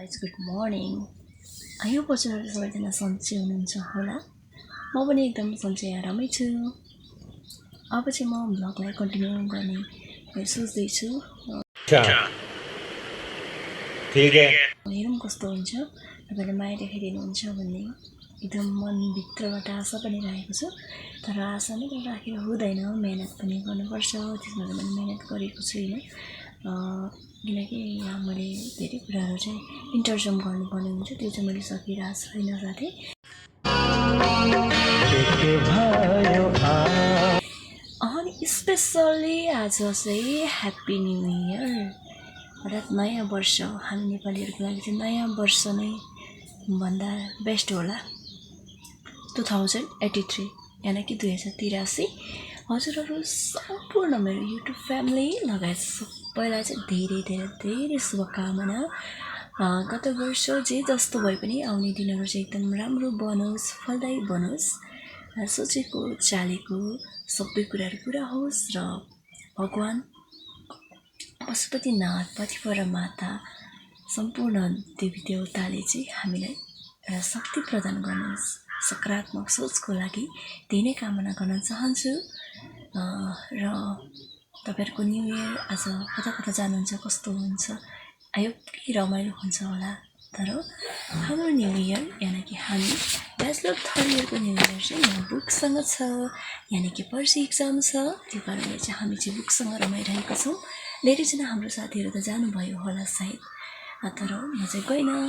Guys good morning यो बच्चाहरू सबैजना सन्चै हुनुहुन्छ होला म पनि एकदम सन्चै आरामै छु अब चाहिँ म भ्लगलाई कन्टिन्यू गर्ने सोच्दैछु हेरौँ कस्तो हुन्छ तपाईँले माया देखाइदिनुहुन्छ भन्ने एकदम मनभित्रबाट आशा पनि राखेको छु तर आशा नै राखेर हुँदैन मेहनत पनि गर्नुपर्छ त्यसमा मैले मेहनत गरेको छुइनँ किनकि यहाँ मैले धेरै कुराहरू चाहिँ इन्टरजम गर्नुपर्ने हुन्छ त्यो चाहिँ मैले सकिरहेको छैन साथै अनि स्पेसल्ली आज चाहिँ ह्याप्पी न्यू इयर अर्थात् नयाँ वर्ष हामी नेपालीहरूको लागि चाहिँ नयाँ वर्ष नै भन्दा बेस्ट होला 2083 यानि कि 2083 हजुरहरू सम्पूर्ण मेरो युट्युब फ्यामिली लगायत सबैलाई चाहिँ धेरै धेरै धेरै शुभकामना गत वर्ष जे जस्तो भए पनि आउने दिनहरू चाहिँ एकदम राम्रो बनोस् फलदायी बनोस् सोचेको चालेको सबै कुराहरू पुरा होस् र भगवान् पशुपतिनाथ पतिपर माता सम्पूर्ण देवी देवताले चाहिँ हामीलाई एउटा शक्ति प्रदान गर्नुहोस् सकारात्मक सोचको लागि त्यही नै कामना गर्न चाहन्छु र तपाईहरुको न्यू इयर आज कता कता जानुहुन्छ कस्तो हुन्छ आयो कि रमाइलो हुन्छ होला तर हाम्रो न्यू इयर यानि कि हामी ब्याचलर थर्ड इयरको न्यू इयर चाहिँ यहाँ बुकसँग छ यानि कि पर्सि एक्जाम छ त्यो कारणले चाहिँ हामी चाहिँ बुकसँग रमाइरहेका छौँ धेरैजना हाम्रो साथीहरू त जानुभयो होला सायद तर म चाहिँ गइनँ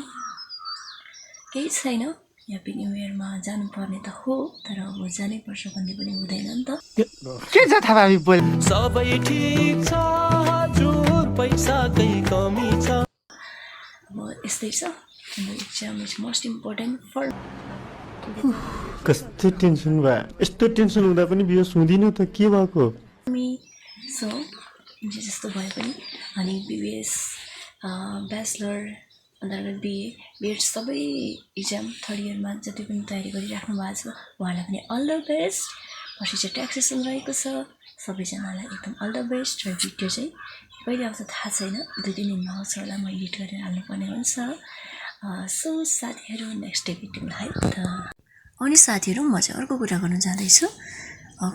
केही छैन ह्याप्पी न्यू इयरमा जानुपर्ने त हो तर अब जानै पर्छ भन्ने पनि हुँदैन नि त के छ थाहा हामी बोल सबै ठीक छ हजुर पैसाकै कमी छ अब यस्तै छ exam is most important for कस्तो टेन्सन भयो यस्तो टेन्सन हुँदा पनि बियोस हुँदिन त के भएको मी सो जे जस्तो भए पनि अनि बिबिएस ब्याचलर अन्त बिएड सबै इक्जाम थर्ड इयरमा जति पनि तयारी गरिराख्नु भएको छ उहाँलाई पनि अल द बेस्ट पछि चाहिँ ट्याक्स सेसन रहेको छ सबैजनालाई एकदम अल द बेस्ट र भिडियो चाहिँ कहिले आउँछ थाहा छैन 2-3 दिनमा आउँछ होला म एडिट गरेर हाल्नुपर्ने हुन्छ सो साथीहरू नेक्स्ट डे भिडियोमा है त अनि साथीहरू म चाहिँ अर्को कुरा गर्न जाँदैछु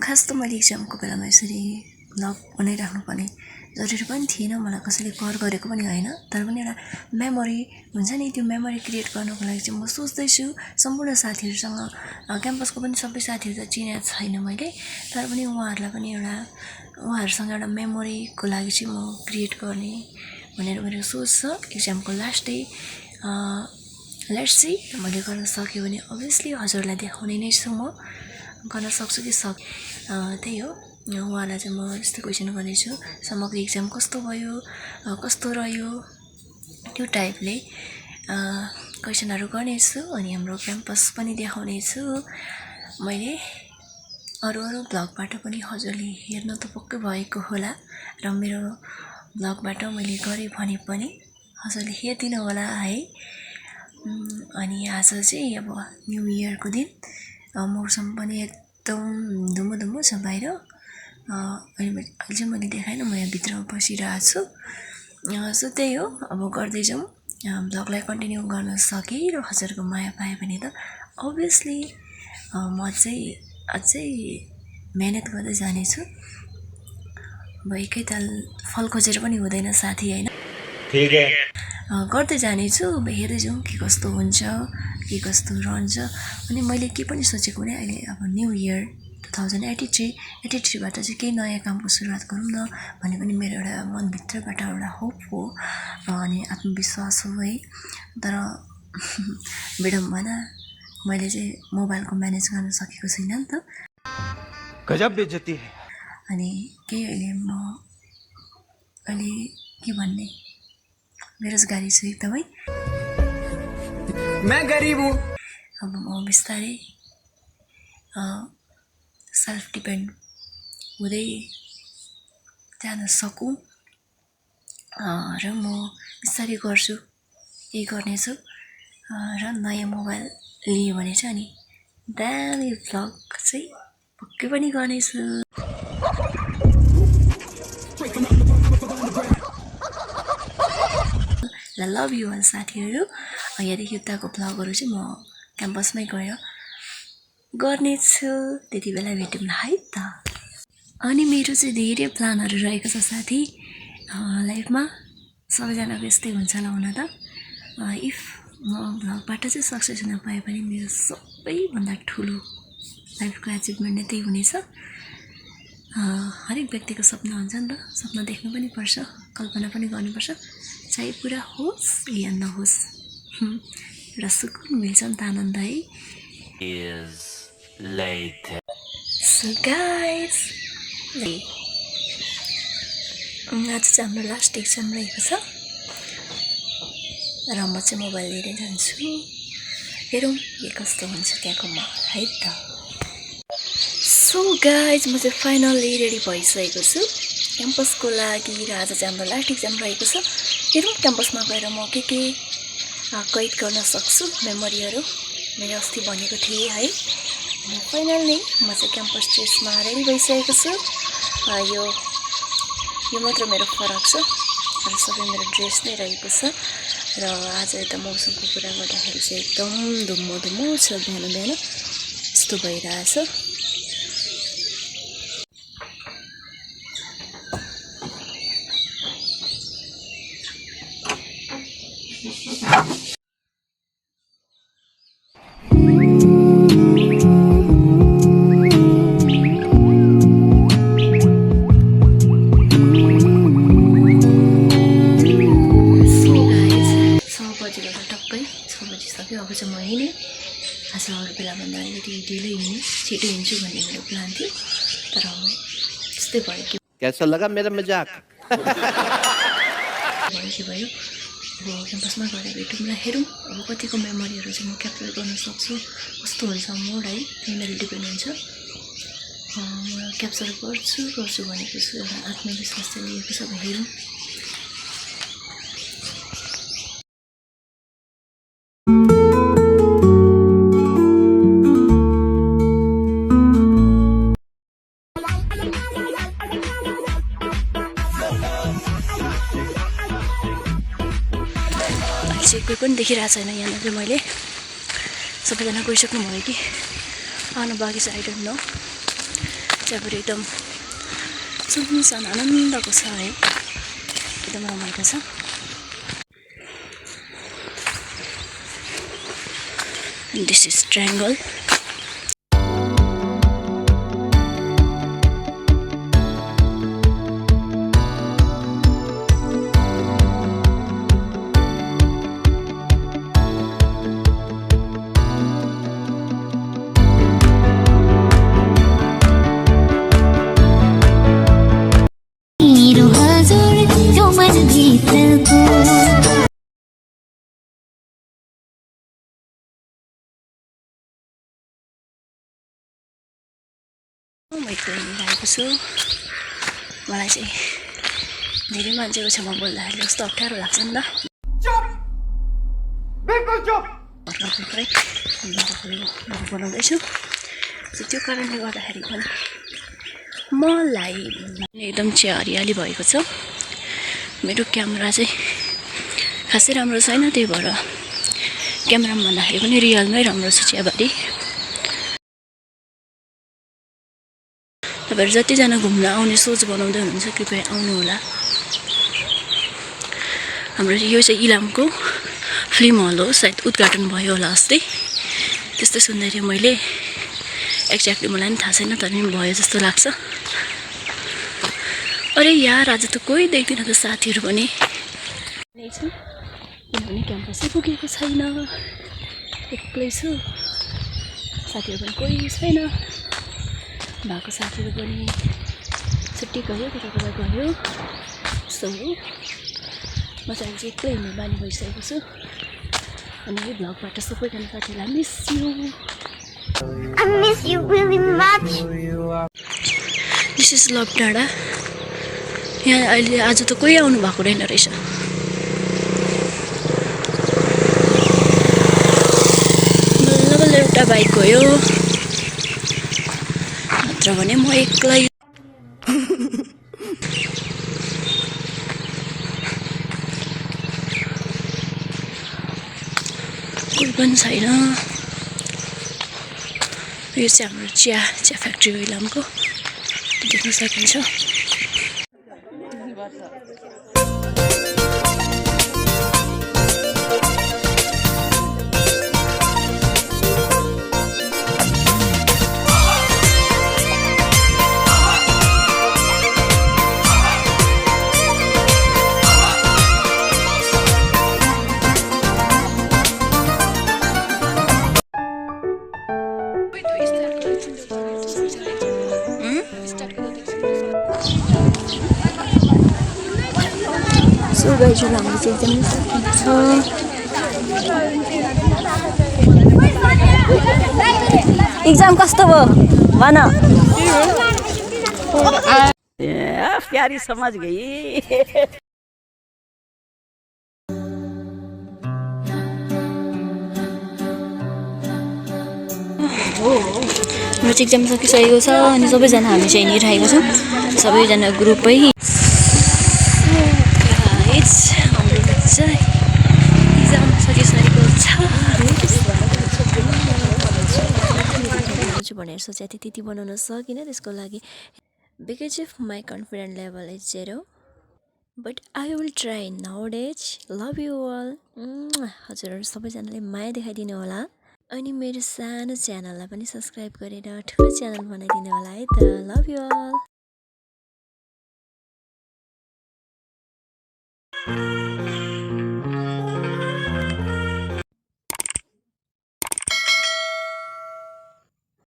खास त मैले इक्जामको बेलामा यसरी भ्लग बनाइराख्नुपर्ने जरुरी पनि थिएन मलाई कसैले कर गरेको पनि होइन तर पनि एउटा मेमोरी हुन्छ नि त्यो मेमोरी क्रिएट गर्नको लागि चाहिँ म सोच्दैछु सम्पूर्ण साथीहरूसँग क्याम्पसको पनि सबै साथीहरू त चिनेको छैन मैले तर पनि उहाँहरूलाई पनि एउटा उहाँहरूसँग एउटा मेमोरीको लागि चाहिँ म क्रिएट गर्ने भनेर मेरो सोच छ एक्जामको लास्ट डे लेट्स सी मैले गर्न सक्यो भने अभियसली हजुरलाई देखाउने नै छु म गर्न सक्छु कि त्यही हो उहाँलाई चाहिँ म यस्तो क्वेसन गर्नेछु समग्र एक्जाम कस्तो भयो कस्तो रह्यो त्यो टाइपले क्वेसनहरू गर्नेछु अनि हाम्रो क्याम्पस पनि देखाउनेछु मैले अरू ब्लगबाट पनि हजुरले हेर्न त पक्कै भएको होला र मेरो ब्लगबाट मैले गरेँ भने पनि हजुरले हेरिदिनु होला है अनि आज चाहिँ अब न्यू इयरको दिन मौसम पनि एकदम धुम्म छ बाहिर अहिले चाहिँ मैले देखाइनँ म यहाँ भित्र बसिरहेको छु सो त्यही हो अब गर्दै जाउँ ब्लगलाई कन्टिन्यू गर्न सकेँ र हजुरको माया पाएँ भने त अभियसली म चाहिँ अझै मेहनत गर्दै जानेछु अब एकैताल फल खोजेर पनि हुँदैन साथी होइन गर्दै जानेछु हेर्दै जाउँ के कस्तो हुन्छ के कस्तो रहन्छ अनि मैले के पनि सोचेको भने अहिले अब न्यू इयर 2083बाट चाहिँ केही नयाँ कामको सुरुवात गरौँ न भन्ने पनि मेरो एउटा मनभित्रबाट एउटा होप हो अनि आत्मविश्वास हो है तर विडम्बना मैले चाहिँ मोबाइलको म्यानेज गर्न सकेको छैन नि त गजब बेइज्जती अनि केही अहिले के भन्ने बेरोजगारी छु एकदमै मैं गरीब हूँ अब म बिस्तारै सेल्फ डिपेन्ड हुँदै जान सकौँ र म बिस्तारै गर्छु यही गर्नेछु र नयाँ मोबाइल लिएँ भने चाहिँ अनि दामी भ्लग चाहिँ पक्कै पनि गर्नेछु ल लभ यु अल साथीहरू। यहाँदेखि उताको भ्लगहरू चाहिँ म क्याम्पसमै गएर गर्नेछु, त्यति बेला भेटौँ है त। अनि मेरो चाहिँ धेरै प्लानहरू रहेको छ साथी लाइफमा, सबैजनाको यस्तै हुन्छ होला हुन त। इफ म भ्लगबाट चाहिँ सक्सेस हुन पाएँ भने मेरो सबैभन्दा ठुलो लाइफको एचिभमेन्ट नै त्यही हुनेछ। हरेक व्यक्तिको सपना हुन्छ नि त, सपना देख्नु पनि पर्छ, कल्पना पनि गर्नुपर्छ, चाहे पुरा होस् या नहोस्, एउटा सुकुन मिल्छ नि त, आनन्द है। सो गाइस, आज चाहिँ हाम्रो लास्ट एक्जाम रहेको छ र म चाहिँ मोबाइल लिएर जान्छु। हेरौँ के कस्तो हुन्छ त्यहाँको माहौल है त। सो गाइज, म चाहिँ फाइनली रेडी भइसकेको छु क्याम्पसको लागि र आज चाहिँ हाम्रो लास्ट एक्जाम रहेको छ। हेरौँ क्याम्पसमा गएर म के कैद गर्न सक्छु, मेमोरीहरू मैले अस्ति भनेको थिएँ है। अनि फाइनली म चाहिँ क्याम्पस ड्रेसमा रेडी भइसकेको छु। यो मात्र मेरो फरक छ, अरू सबै मेरो ड्रेस नै रहेको छ। र आज यता मौसमको कुरा गर्दाखेरि चाहिँ एकदम धुम्मो छ, बिहान यस्तो भइरहेछ। अब चाहिँ म हिँडेँ। आज अरू बेलाभन्दा अलिकति ढिलो हिँड्ने, छिटो हिँड्छु भन्ने मेरो प्लान थियो, तर त्यस्तै भयो कि कैसा लगा मेरा मजाक? भयो। अब क्याम्पसमा गएर भेटौँ र हेरौँ अब कतिको मेमोरीहरू चाहिँ म क्याप्चर गर्न सक्छु, कस्तो हुन्छ मोड है, त्यहीँनिर डिपेन्ड हुन्छ। म क्याप्चर गर्छु भनेको छु, एउटा आत्मविश्वास चाहिँ लिएको छ। अब हेरौँ। कोही पनि देखिरहेको छैन यहाँनिर। मैले सबैजना गइसक्नु भयो कि आउनु बाँकी छ, आई डोन्ट नो। त्यहाँबाट एकदम सुनसान आनन्दको छ है, एकदम रमाइलो छ। This is triangle. म एकदम हिँडिरहेको छु। मलाई चाहिँ धेरै मान्छेको छेउमा बोल्दाखेरि कस्तो अप्ठ्यारो लाग्छ नि त। बनाउँदैछु, त्यो कारणले गर्दाखेरि पनि मलाई एकदम चिया हरियाली भएको छ। मेरो क्यामेरा चाहिँ खासै राम्रो छैन, त्यही भएर क्यामेरामा भन्दाखेरि पनि रियलमै राम्रो छ चियाबारी। तपाईँहरू जतिजना घुम्न आउने सोच बनाउँदै हुनुहुन्छ कृपया आउनु होला। हाम्रो यो चाहिँ इलामको फिल्म हल हो, सायद उद्घाटन भयो होला अस्ति, त्यस्तो सुन्दै थिएँ मैले। एक्ज्याक्टली मलाई पनि थाहा छैन, तर पनि भयो जस्तो लाग्छ। अरे यार, आज त कोही देख्दिनँ त साथीहरू पनि छु, किनभने क्याम्पसै पुगेको छैन, एक्लै छु। साथीहरू पनि कोही छैन, भएको साथीहरू पनि छुट्टी गयो, कता गयो। सो म चाहिँ आज एक्लै हिँड्ने बानी भइसकेको छु। अनि यो भ्लगबाट सबैजना साथीहरूलाई miss you really much। This is love डाँडा। यहाँ अहिले आज त कोही आउनु भएको रहेन रहेछ। बल्ल बल्ल एउटा बाइक गयो, नत्र भने म एक्लै। पनि छैन। यो चाहिँ हाम्रो चिया फ्याक्ट्री हो इलामको, देख्न सकिन्छ। सो गाइज हाम्रो चाहिँ एकदमै सकिन्छ। एक्जाम कस्तो भयो भन। प्यारी समझ गई। हाम्रो चाहिँ एक्जाम सकिसकेको छ अनि सबैजना हामी चाहिँ हिँडिरहेको छौँ, सबैजना ग्रुपै। हाम्रो चाहिँ एक्जाम सकिसकेको छ भनेर सोचेको थिएँ, त्यति बनाउन सकिनँ। त्यसको लागि because of my confident level is 0 but I will try nowadays. Love you all. हजुरहरू सबैजनाले माया देखाइदिनु होला अनि मेरो सानो च्यानललाई पनि सब्सक्राइब गरेर ठुलो च्यानल बनाइदिनु होला है त। Love you all.